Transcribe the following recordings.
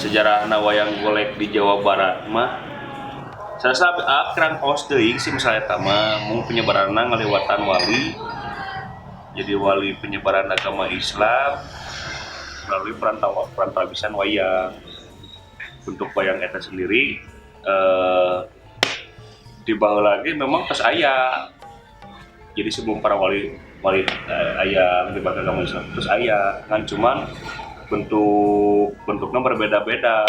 Sejarah wayang golek di Jawa Barat mah salah kurang kaos teuing sih. Misalnya eta mah mung penyebaranna ngaliwatan wali, jadi wali penyebaran agama Islam melalui perantawisan wayang. Untuk wayang eta sendiri di bawah lagi memang pas aya. Jadi sebelum para wali wali aya menyebarkan agama Islam terus aya kan, cuman bentuknya berbeda-beda.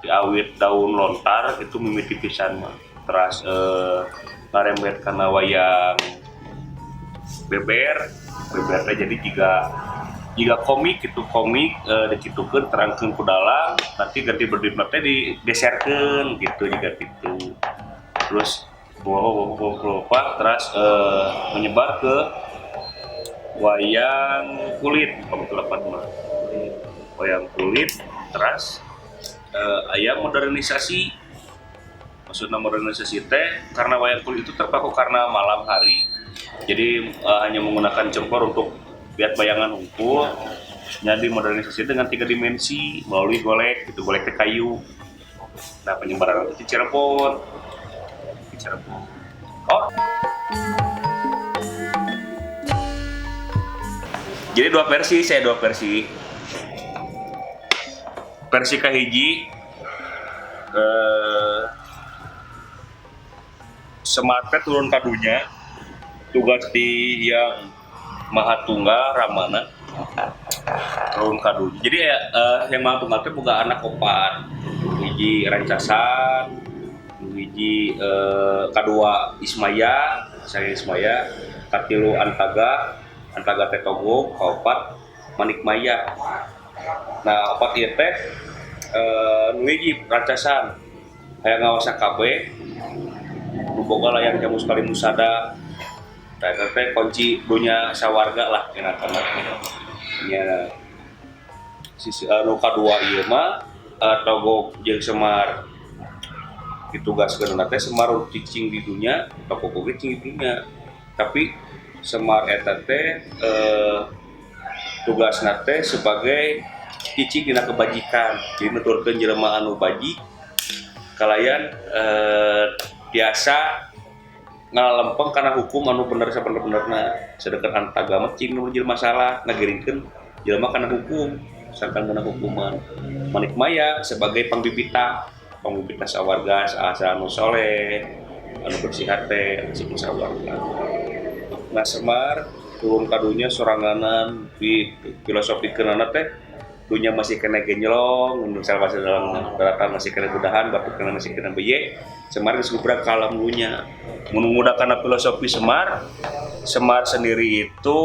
Diawit daun lontar itu mimiti pisan mah, teras ngarembet karena wayang beber beber teh, jadi jika jika komik itu komik dikitukeun, terangkeun ku dalang, nanti ganti berdiri teh digeserkeun gitu, jika gitu terus bawa bawa bawa terus menyebar ke wayang kulit. Kalau telepon mah wayang kulit, terus aya modernisasi. Maksudnya modernisasi teh karena wayang kulit itu terpaku karena malam hari, jadi hanya menggunakan cempor untuk lihat bayangan hungkul. Jadi modernisasi dengan tiga dimensi melalui golek gitu, golek teh kayu. Nah, penyebaran itu di Cirebon, di Cirebon. Oh, jadi dua versi, saya dua versi. Versi kahiji, Semar teh turun kadunya tugas di yang Maha Tunggal Ramana turun kadunya. Jadi ya, yang Maha Tunggal teh boga anak opat. Hiji Rancasan, hiji kadua Ismaya, saya Ismaya, katilu Antaga, Antaga teh Togog, kaopat Manikmaya. Nah, opat ieu teh nu hiji Rancasan hayang ngawasa kabeh, nu boga layang jamus kali musada. Tah, eta teh kunci dunya sawarga lah enakan nya. Sisi anu kadua ieu mah Togog jeung Semar ditugaskeun teh Semar cicing di dunya, Togog oge cicing di dunya, tapi Semar eta teh tugasna teh sebagai cicing dina kebajikan, jadi nuturkeun jelema anu bajik kalayan tiasa ngalempeng karena hukum anu bener sabener-benerna, sedangkan Antaga mah cing nu jelema salah ngagiringkeun jelema kana hukum, sangkan meunang hukuman. Manikmaya sebagai pangbibita, pangbibita sawarga, asa anu soleh, anu bersih hate asik sawarga. Nah, Semar turun kadunya soranganan di filosofikeunana teh dunya masih kena genjlong, misal bahasa dalam daratan masih kena budahan, batu kena masih kena beye, Semar geus gubrak ka alam dunya. Mun ngudakana filosofi Semar, Semar sendiri itu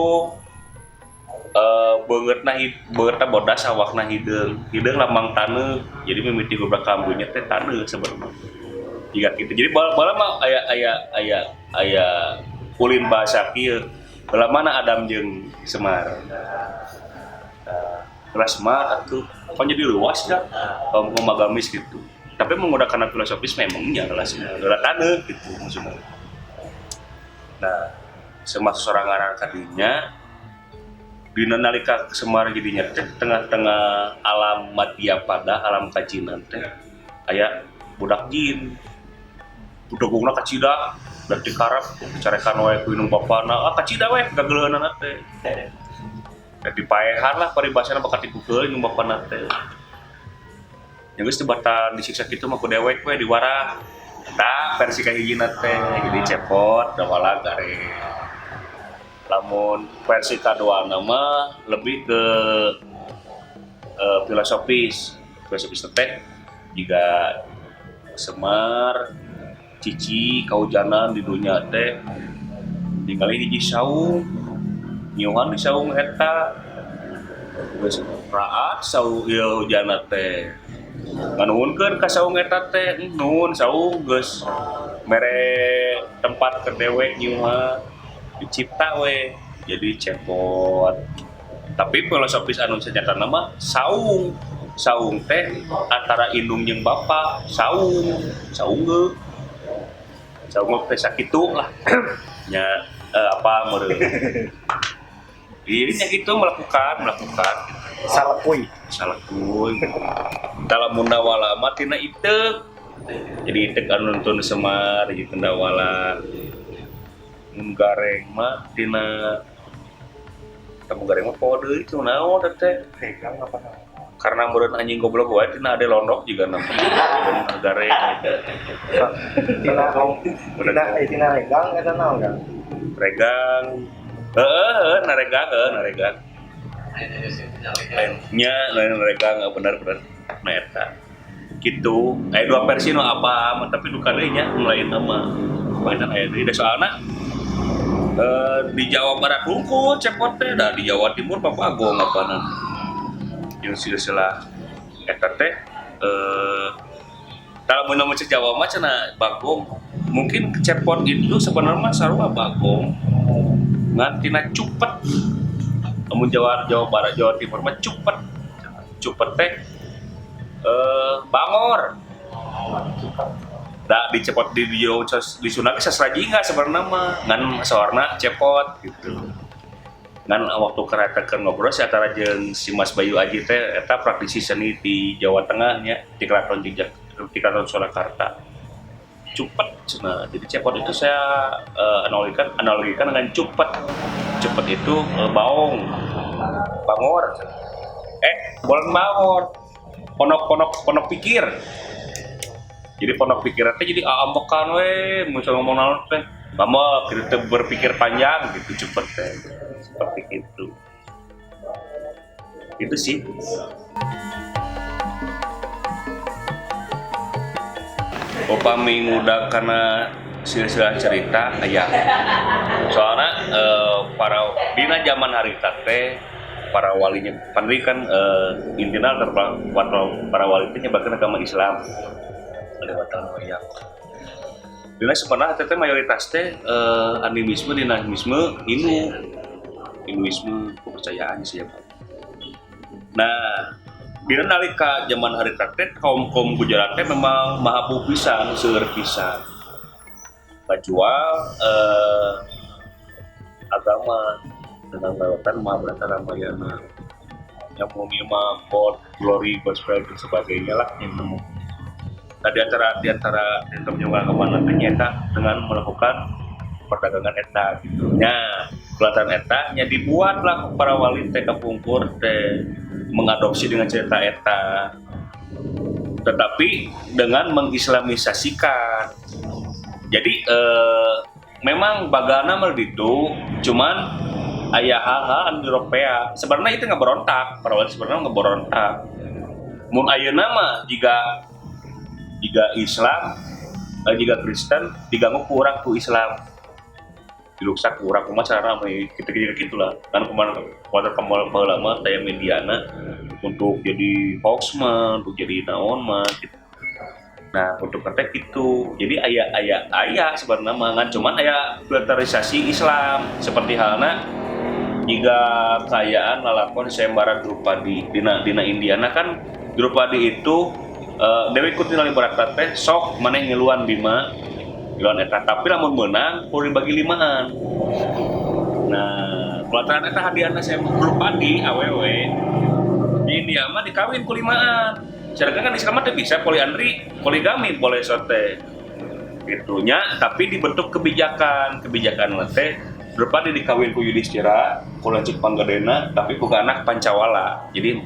beungeutna beungeutna bodas, awakna hideung. Hideung lambang taneuh. Jadi mimiti gubrak ka alam dunya teh taneuh sebenarnya. Jika gitu. Jadi bala mah aya aya aya aya ulin bahasa kieu. Belah mana Adam jeung Semar? Nah, kelas Semar atuh kan jadi luas dah kalau mau agamis gitu. Tapi menggunakan filosofis memangnya kelas Semar taneuh gitu maksudnya. Nah, Semar sorangan kadinya dina nalika Semar jadinya teh tengah-tengah alam madya pada alam kajinan teh aya budak jin, degungna kacida berarti karep carekan wae ku indung bapana, ah kacida we gageleuheunana teh. Jadi paehan lah paribasana, bakal dipukul indung bapana teh. Yang geus tebatan disiksa kitu mah ku dewek we diwarah. Tah, versi kahijina teh jadi cepot dawala gare. Lamun versi kaduana mah lebih ke filosofis. Filosofis teh jika Semar cici kaujanan di dunia teh ningali hiji saung, nyiuhan di saung eta, geus raat saung ieu hujana teh, nganuhunkeun ka saung eta teh, "Nuhun saung geus mere tempat ke dewek nyiuhan." Dicipta we jadi cepot. Tapi filosofis anu sanyatana mah saung saung teh antara indung jeung bapa, saung saung saung teh sakitu lah nya, apa meureun dirinya gitu melakukan melakukan gitu. Salekuy. Salekuy. Lamun dawala mah tina iteuk. Jadi iteuk anu nuntun Semar gitu dawala. Mun gareng mah tina temu gareng mah poho deui itu naon teh. Pegang apa naon? Karena meureun anjing goblok wae tina ade londok juga nama. Gareng gitu. Tina regang eta naon kan? Regang. Heeh, naregang, heeh, naregang. Nya lain regang benar-benar nah eta. Gitu. Aya dua versi nu apa tapi duka deui nya nu lain mah. Panginten aya deui da soalna di Jawa Barat hungkul cepot teh da di Jawa Timur Bagong apana. Jeung silsilah eta teh kalau mun cek Jawa mah cenah Bagong. Mungkin cepot itu sebenarnya sarua Bagong. Ngan tina cupet. Lamun Jawa Barat Jawa Timur mah cupet. Cupet teh bangor. Da dicepot di Jawa di Sunda ge sasrajinga sebenarnya mah ngan sawarna cepot gitu. Ngan waktu kereta keur ngobrol si antara jeung si Mas Bayu Aji teh eta praktisi seni di Jawa Tengah nya di Keraton Jogja di Keraton Surakarta. Cupet cenah. Jadi cepot itu saya analogikan dengan cupet. Cupet itu baong, bangor. Bukan bangor. Ponok pikir. Jadi ponok pikiran teh jadi ambekan we, mun ngomong naon teh. Ngambek gitu teh berpikir panjang gitu cepet teh. Seperti itu. Itu sih. Upami ngudag karena silsilah cerita aya. Soalna para dina zaman harita teh para walinya pandri kan intina para wali teh nyebarkeun agama Islam. Lewatan wayang. Dina sebenarnya teh mayoritas teh animisme, dinamisme, Hinduisme kepercayaan sih ya. Nah, dina nalika zaman harita teh kaum-kaum Gujarat teh memang mahabu pisan, seueur pisan. Kajual agama dengan lewatan Mahabharata Ramayana. Yang mah God, glory, gospel dan sebagainya lah yang nemu. Nah, di antara yang agama nantinya eta dengan melakukan perdagangan eta gitu. Nya, pelataran eta nya dibuatlah para wali teh kapungkur teh mengadopsi dengan cerita eta. Tetapi dengan mengislamisasikan. Jadi memang bagana mah ditu, cuman aya hal-hal anu diropea. Sebenarnya itu nggak berontak, para wali sebenarnya nggak berontak. Mun ayeuna mah jika Islam, jika Kristen diganggu ku urang ku Islam. Diluksak ku urang kumaha carana mah kitu-kitu gitulah. Kan kumaha kumaha baheula mah taya mediana untuk jadi hoax mah, untuk jadi naon mah gitu. Nah, untuk ketek gitu. Jadi aya sebenarnya mah ngan cuman aya filterisasi Islam seperti halna jika kaayaan lalakon sayembara Drupadi dina Indiana kan Drupadi itu Dewi Kunti Nalibarata teh sok maneh ngiluan Bima ngiluan eta tapi lamun meunang kudu dibagi limaan. Nah, pelataran eta hadiahna saya Drupadi awewe di India mah dikawin ku limaan. Sedangkan kan Islam mah teu bisa poliandri, poligami boleh sote. Gitunya tapi dibentuk kebijakan teh Drupadi dikawin ku Yudhistira, ku lanceuk panggedena tapi ku anak Pancawala. Jadi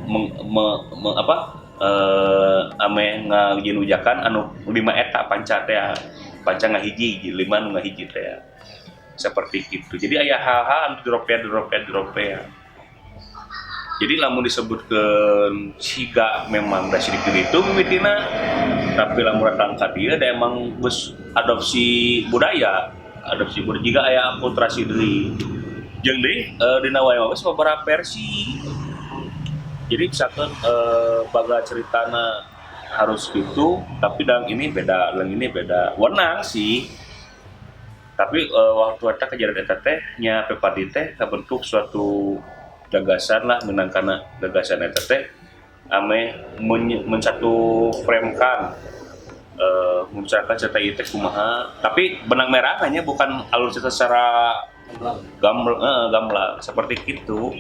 ame ngajinujakan anu lima eta panca teh panca ngahiji lima nu ngahiji teh seperti itu. Jadi aya hal-hal anu diropea. Jadi lamun disebutkeun siga memang da sidik itu mimitina tapi lamun datang ka dieu da emang geus adopsi budaya juga aya akulturasi deui. Jeung deui dina wayang geus beberapa versi. Jadi misalkan baga ceritana harus gitu, tapi dalam ini beda, dalam ini beda. Wenang sih. Tapi waktu eta kejadian eta teh nya Pepadi teh kabentuk suatu gagasan lah menang kana gagasan eta teh ame mensatu frame-kan membicarakan cerita ieu teh kumaha, tapi benang merah hanya bukan alur cerita secara gamblang seperti itu.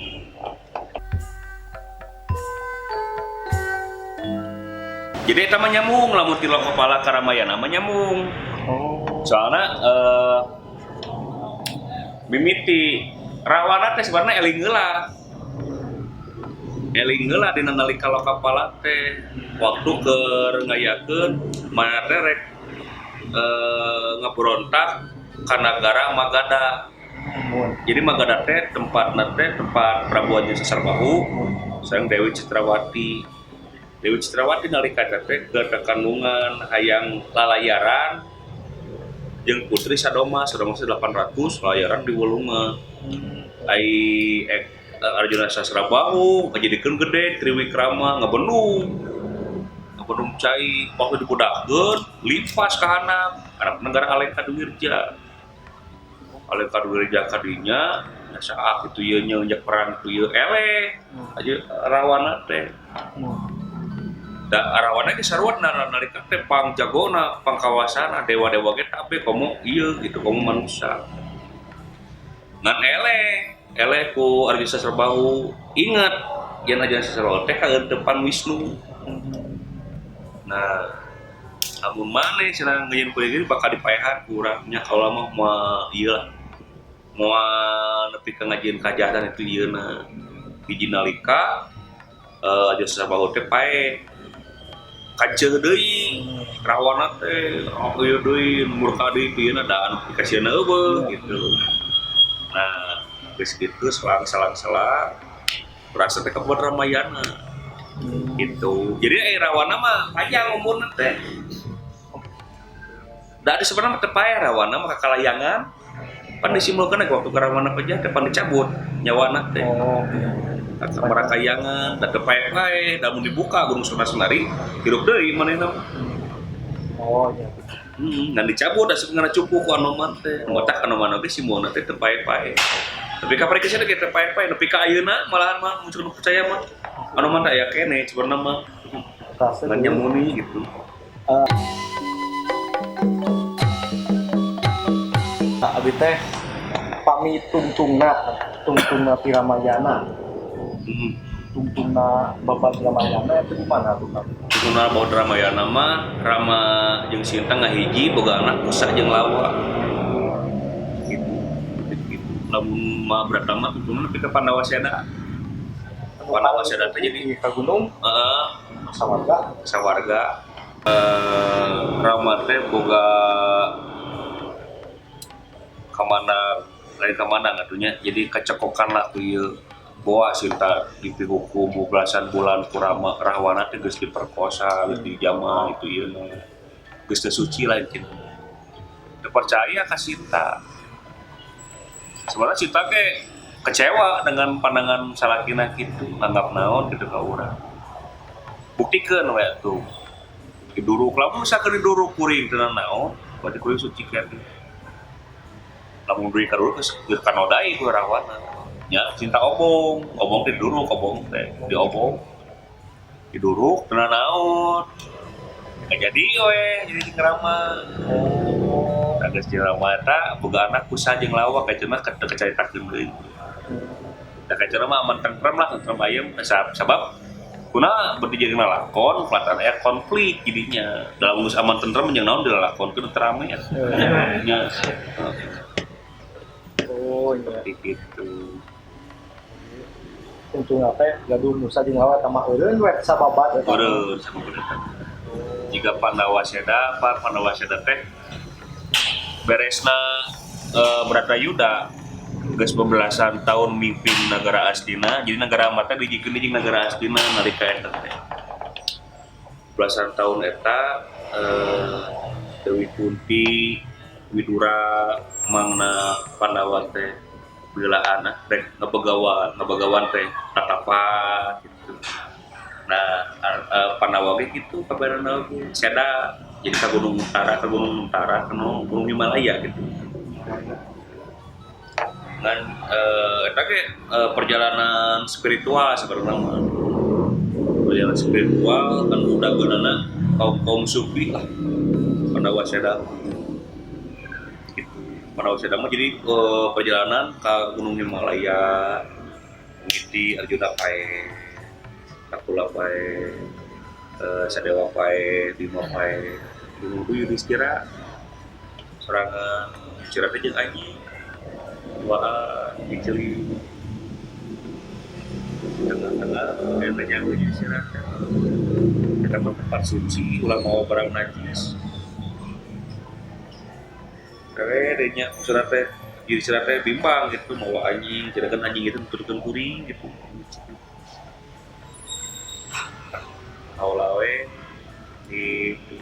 Jadi eta mah nyambung lamun ti Lokapala ka Ramayana mah nyambung. Oh. Soalna mimiti Rawana teh sebenarnya eling heula. Eling heula dina nalika Lokapala teh waktu keur ngayakeun mana teh rek ngeberontak ka nagara Magadha. Jadi Magadha teh tempatna teh tempat Prabu Anjing Sasrabahu sareng Dewi Citrawati. Dewi Citrawati nalika eta teh keur kandungan hayang lalayaran jeung putri Sadoma, Sadoma 800 lalayaran di Wulunga. Ai Arjuna Sasrabahu ngajadikeun gede Triwikrama ngebendung. Ngebendung cai waktu dibudakkeun limpas ka handap anak negara Alengka Duwirja. Alengka Duwirja kadinya saat itu ieu nyeunjak perang itu ieu eleh aja Rawana teh. Da Rawana ge sarua nalika teh pangjagona, pangkawasana dewa-dewa ge tabe komo ieu gitu komo manusia. Ngan eleh, eleh ku Arjuna Sasrabahu inget yen Arjuna Sasrabahu teh kaeunteupan Wisnu. Nah, amun maneh cenah ngeuyeun kuring bakal dipaehan ku urang nya kaula mah moal ieu lah. Moal nepi ka ngajieun kajahatan itu ieuna. Hiji nalika Arjuna Sasrabahu teh paeh. Kanceuh deui Rawana teh oh ieu deui murka deui teu ieuna da anu pikasieunna eueuh gitu. Nah, geus kitu selang-selang-selang berasa teh kabuat Ramayana. Gitu. Jadi Rawana mah panjang umurna teh. Da di sebenarnya mah teu paeh Rawana mah kakalayangan. Pan disimpulkeun waktu ke Rawana pejah teh pan dicabut nyawana teh. Oh. Merakayangan, da teu paeh-paeh, da mun dibuka Gunung Sona-Senari hirup deui manehna. Oh iya. Ngan dicabut asup ngana cupu ku Anoman teh. Matak Anoman oge simbolna teh teu paeh-paeh. Tapi ka parikeun ge teu paeh-paeh nepi ka ayeuna malahan mah muncul nu percaya mah. Anoman teh aya keneh sebenarna mah. Ngan nyamuni gitu. Abi teh pami tungtungna ti Ramayana. Tungtungna babad Ramayana itu gimana tuh Kang? Tungtungna babad Ramayana mah Rama jeung Sinta ngahiji boga anak Kusa jeung Lawa. Gitu. Gitu. Lamun Mahabharata mah tungtungna nepi ka Pandawa Seda. Pandawa Seda teh jadi ka gunung? Heeh. Sawarga. Sawarga. Rama teh boga kamana lain kamana ngatunya jadi kacekokan lah ku ieu boa Sinta dipihukum belasan bulan ku Rama Rahwana teh geus diperkosa geus dijamah itu ieu geus teu suci lah intina. Teu percaya ka Sinta. Sebenarnya Sinta ge kecewa dengan pandangan salakina kitu nanggap naon kitu ka urang. Buktikeun we atuh. Diduruk lamun misalkan diduruk kuring teu naon berarti kuring suci keneh. Lamun duit ka dulu geus kanodai ku Rahwana. Nya Cinta obong, obong teh diduruk, obong teh diobong. Diduruk teu naon. Nggak jadi we, jadi jeung Rama. Oh. Tah geus jeung Rama eta boga anak Kusa jeung Lawa kacenah teu kacaritakeun deui. Tah kacenah mah aman tentrem lah, tentrem ayem sabab kuna berarti jadi lalakon, kelihatan aya konflik jadinya. Dalam geus aman tentrem jeung naon dilalakonkeun teu rame nya. Oh iya. Gitu. Untungna teh gaduh Musa jeung Lawa tama eureun we sababat eta. Eureun sababat eta. Jika Pandawa Seda, Pandawa Seda teh beresna Bratayuda geus bebelasan tahun mimpin nagara Astina, jadi nagara Amarta dijikeun jeung nagara Astina nalika eta teh. Belasan tahun eta Dewi Kunti Widura mangna Pandawa teh beulaan rek ngebegawan teh tatapa gitu. Nah, Pandawa ge kitu kabarana oge seda jadi ka Gunung Utara, ka Gunung Utara, ka Gunung Himalaya gitu. Ngan eta ge perjalanan spiritual sebenarnya mah. Perjalanan spiritual kan udah geunana kaum-kaum sufi lah. Pandawa seda. Pandawa Seda mah jadi perjalanan ke Gunung Himalaya, mengikuti Arjuna pae, Nakula pae, Sadewa pae, Bima pae, dulu Yudhistira sorangan Yudhistira teh jeung anjing duaan diceuli tengah-tengah eta nyaho Yudhistira teh. Eta mah tempat suci ulah mawa barang najis. Kere deui nya maksudna teh Yudhistira teh bimbang gitu mawa anjing, sedangkan anjing itu nuturkeun kuring gitu. Haula we gitu.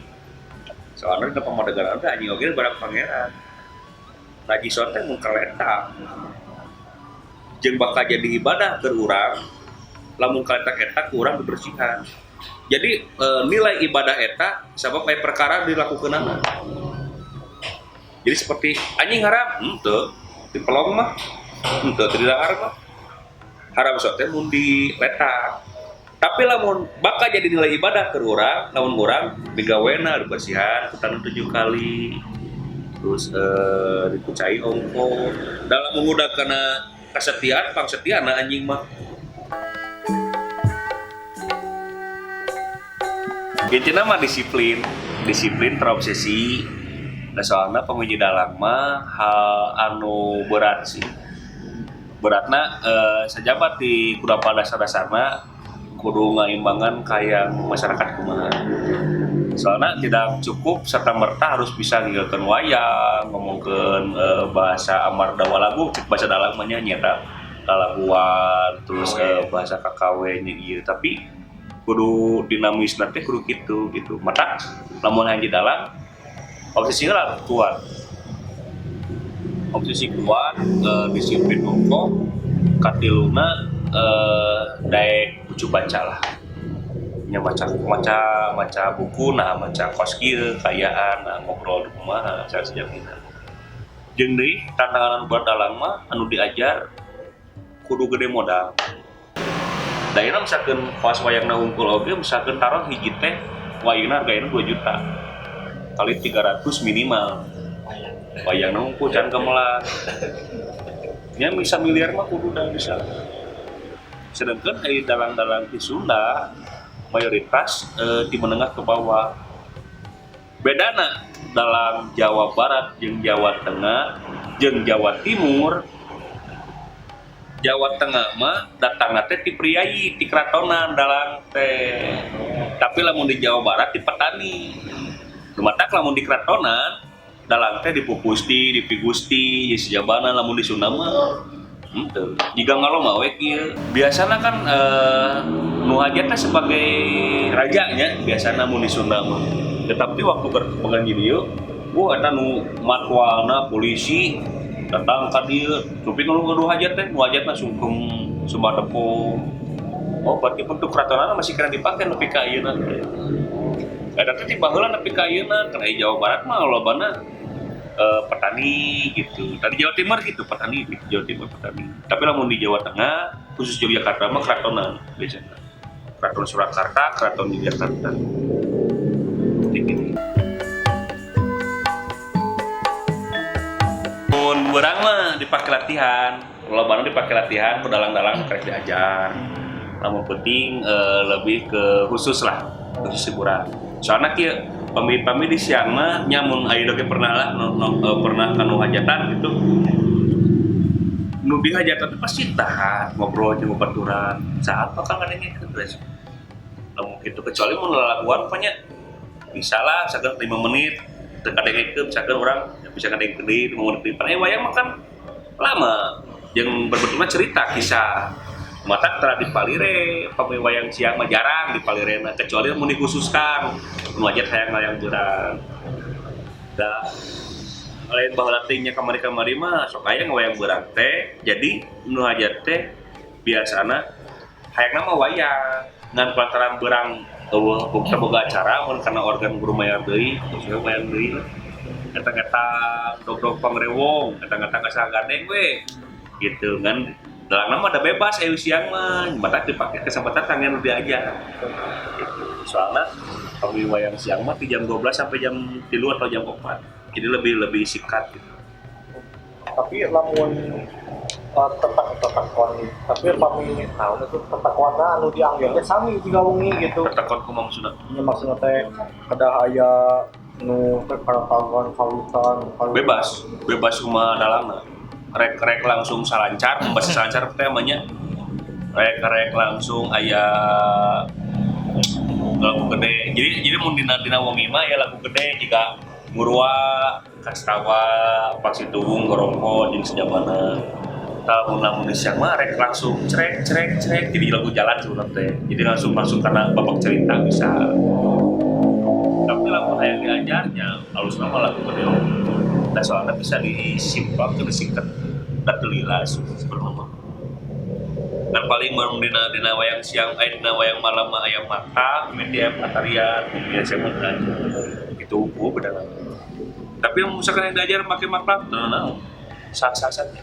Soalna dina pamadegan teh anjing oge barang pangeran. Najison teh mun kaletak. Jeung bakal jadi ibadah keur urang lamun kaletak eta ku urang dibersihan. Jadi nilai ibadah eta sabab aya perkara dilakukeunana. Jadi seperti anjing haram, henteu, dipelong mah, henteu teu didahar mah. Haram sok teh mun diletak. Tapi lamun bakal jadi nilai ibadah keur urang, lamun urang digawena dibersihan ku taneuh 7 kali. Terus dikucai ongko. Dalam mengudak kana kesetiaan, pangsetiana anjing mah. Intinya mah disiplin, disiplin terobsesi. Nah soalnya penguji dalang mah hal anu berat sih. Beratna sejabat di kudapan dasar-dasarna kudu ngaimbangan kaya masyarakat kumaha. Soalnya tidak cukup serta merta harus bisa ngilkeun wayang, ngomongkeun bahasa Amar Dawa lagu, cek bahasa dalang mah nya nyaeta lalaguan, terus bahasa KKW nya ieu, tapi kudu dinamis nanti kudu kitu gitu. Mata lamun hayang dalang obsesinya lah kuat. Obsesi kuat, disiplin ongkoh, katiluna daek lucu baca lah. Nya maca maca maca buku, nah maca kos kieu kayaan, nah ngobrol di kumaha sejamina. Jeung deui tantangan anu buat dalang mah anu diajar kudu gede modal. Daerah misalkan kos wayangna hungkul oge misalkan taruh hiji teh wayangna hargana 2 juta kali 300 minimal. Wayangna hungkul can gamelan. Nya bisa miliar mah kudu dah bisa. Sedangkan ai dalang-dalang di Sunda mayoritas di menengah ke bawah. Bedana dalam Jawa Barat jeung Jawa Tengah jeung Jawa Timur. Jawa Tengah mah datangna teh ti priayi, ti kratonan dalang teh. Tapi lamun di Jawa Barat ti petani. Lumatak lamun di kratonan dalang teh dipupusti, dipigusti, ye sejabana lamun di Sunda mah henteu. Jiga ngaloma we kieu. Biasana kan nu hajat teh sebagai raja nya biasana mun di Sunda mah. Tetapi waktu berkembang di dieu, wah eta nu matwalna polisi datang ka dieu, tapi nu gaduh hajat teh, nu hajatna sungkem sumadepo. Oh, berarti bentuk kratonana masih kena dipake nepi ka ayeuna teh. Eta teh ti baheula nepi ka ayeuna, kana Jawa Barat mah lobana petani gitu. Tadi Jawa Timur gitu, petani gitu, Jawa Timur petani. Tapi lamun di Jawa Tengah, khusus Yogyakarta mah kratonan biasanya. Kraton Surakarta, Kraton Yogyakarta. Gitu. Mun urang mah dipake latihan, lobana dipake latihan, ku dalang-dalang karek diajar. Lamun penting lebih ke khusus lah, khusus hiburan. Soalna kieu pami-pami di siang mah nya mun ayeuna ge pernah lah pernah kanu hajatan gitu. Nu di hajatan teh pasti tahan ngobrol jeung babaturan. Saat bakal ngadengekeun geus. Lamun kitu kecuali mun lalaguan pokoknya bisa lah misalkan 5 menit teu kadengekeun misalkan urang bisa ngadengekeun deui 5 menit deui. Pan wayang mah kan lama jeung berbetulna cerita kisah. Mata tara dipalire, pami wayang siang mah jarang dipalirena kecuali mun dikhususkan. Nu hajat hayang wayang beurang. Da lain baheula teh nya kamari-kamari mah sok aya ngawayang beurang teh. Jadi nu hajat teh biasana hayangna mah wayang ngan lantaran beurang eueuh bukta boga acara mun kana organ guru mayar deui, terus we wayang deui lah. Eta-eta dog-dog pangrewong, eta-eta ngasah gandeng we. Gitu kan. Dalang mah ada bebas ayo siang mah, mata dipake kesempatan kangen diajar. Gitu. Soalnya pami wayang siang mah di jam 12 sampai jam 3 atau jam 4. Jadi lebih sikat gitu. Tapi lamun tetekon tapi pami naon itu tetekonna anu diangge teh sami jiga wengi gitu. Tetekon kumaha maksudna? Nya maksudna teh kedah aya nu teh karatagan kawitan bebas, bebas kumaha dalangna. Rek-rek langsung salancar, bahasa salancar teh namanya. Rek-rek langsung aya lagu gede. Jadi mun dina wengi mah aya lagu gede jiga Ngurwa, Kastawa, Paksituwung, Gorongko jeung sejabana. Lamun lamun di siang mah rek langsung crek crek crek jadi lagu jalan sebenarnya teh. Jadi langsung masuk karena babak cerita bisa. Tapi lamun hayang diajarnya alus nama lagu gede. Nah soalnya bisa disimpang ke disingkat da teu lila sebenarnya. Dan paling mun dina wayang siang dina wayang malam mah aya mata, media tarian, biasa mah itu beda. Tapi yang misalkan yang diajar pakai makna, no, sah-sah saja.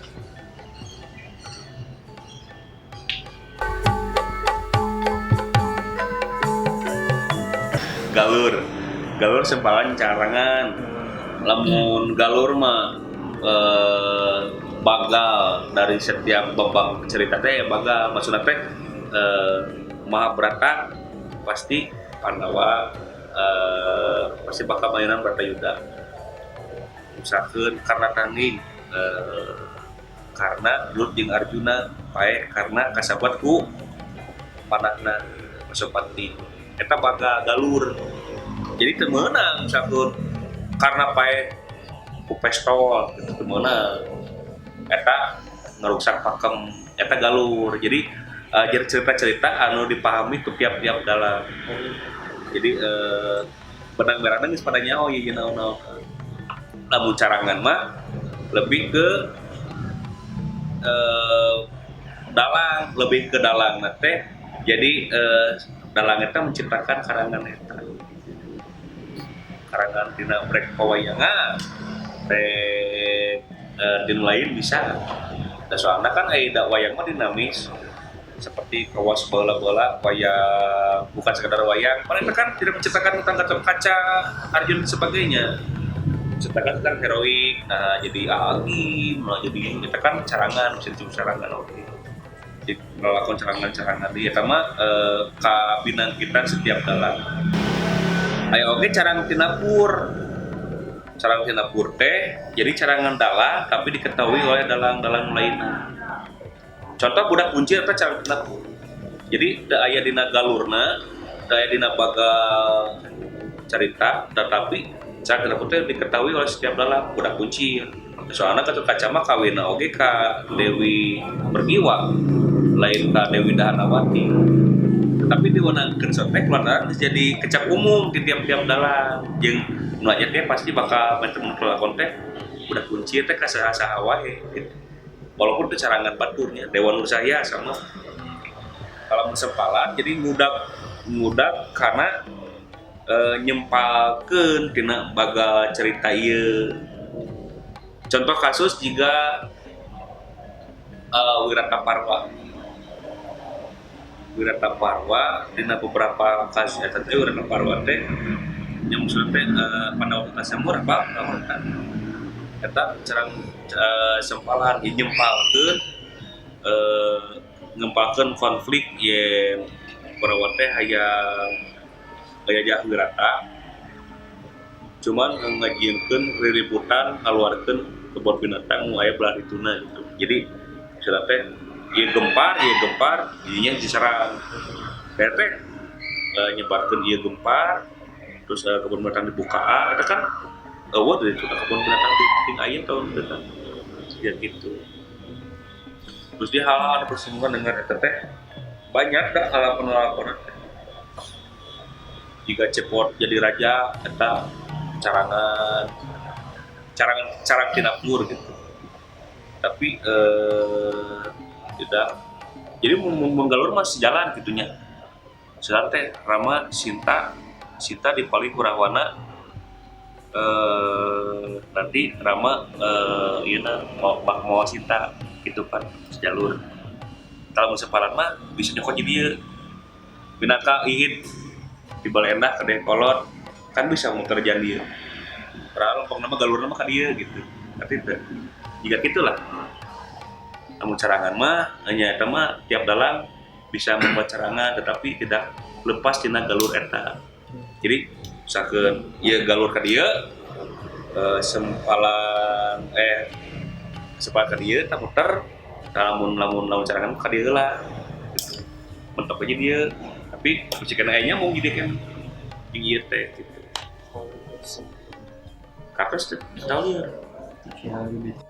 Galur, galur sempalan carangan. Lamun galur mah bagal dari setiap babak cerita teh ya bagal. Maksudnya teh Mahabharata pasti Pandawa pasti bakal mainan Bratayuda. Misalkan karena tanding karena Lut jeung Arjuna pae karena kasabat ku panahna Pasopati eta bakal galur. Jadi teu meunang misalkan karena pae ku pestol gitu teu meunang eta ngaruksak pakem eta galur. Jadi cerita-cerita anu dipahami ku tiap-tiap dalam. Jadi benang merahna geus pada nyaho ieu naon-naon. Lamun carangan mah lebih ke dalang, lebih ke dalang teh. Jadi dalang eta menciptakan karangan eta. Karangan dina brek pewayangan teh dina lain bisa. Da soalna kan aya wayang mah dinamis. Seperti kawas bola-bola wayang, bukan sekedar wayang. Paling kan tidak menciptakan tentang Gatot Kaca, Arjuna dan sebagainya. Menciptakan tentang heroik, nah jadi agi, malah jadi kita kan carangan, bisa disebut carangan oke. Jadi melakukan carangan-carangan dia sama kabinang kita setiap dalam. Ayo oke carang tinapur teh, jadi carangan dalang tapi diketahui oleh dalang-dalang lainnya. Contoh budak kunci atau carang tinapur. Jadi teu aya dina galurna, teu aya dina bagal carita, tetapi carang tinapur teh diketahui oleh setiap dalang budak kunci. Soalnya Gatot Kaca mah kawinna oge ka Dewi Pergiwa, lain ka Dewi Dahanawati. Tetapi diwenangkeun sotek lantaran jadi kecap umum di tiap-tiap dalang. Jeung nu aya teh pasti bakal mentemun lakon teh budak kunci teh ka saha-saha wae gitu. Walaupun itu carangan baturnya Dewa Nursaya sama kalau sempalan jadi ngudak karena nyempalkeun tina bagal cerita ieu. Contoh kasus jika Wirata Parwa. Wirata Parwa dina beberapa kasus eta teh Wirata Parwa teh nya maksudna teh Pandawa Kasamur apa eta carang sempalan nyempalkeun ngempalkeun konflik yen Parawa teh hayang gajah Wirata cuman ngajieunkeun riributan ngaluarkeun kebon binatang nu aya belah dituna gitu. Jadi misalnya teh ieu gempar jadinya diserang. Teh teh nyebarkeun ieu gempar terus kebun binatang dibukaan eta kan eueuh dari kebun binatang di aya tahun eta. Ya gitu. Terus dia hal-hal bersinggungan dengan eta teh banyak dah hal-hal teh. Jika cepot jadi raja eta carangan carang tinapur gitu. Tapi tidak. Jadi menggalur masih jalan gitunya. Jalan teh Rama Sinta di paling Kurawana nanti Rama ieu mau Sinta gitu kan sejalur. Kalau sepalan mah bisa nyokot jadi ieu. Binaka ihit di Balendah ke Dayeuhkolot kan bisa muter jan dieu. Padahal lempeng nama galurna mah ka dieu gitu. Tapi teu. Jika gitulah. Namun carangan mah hanya eta mah tiap dalang bisa membuat carangan tetapi tidak lepas tina galur eta. Jadi misalkan ieu galur ka dieu sempalan sempalan ka dieu tah muter lamun lamun lamun carangan ka dieu lah. Gitu. Mentok aja dia tapi jika aya nyambung jadi kan jeung ieu teh gitu. Katos teh tahu. Ya, gitu.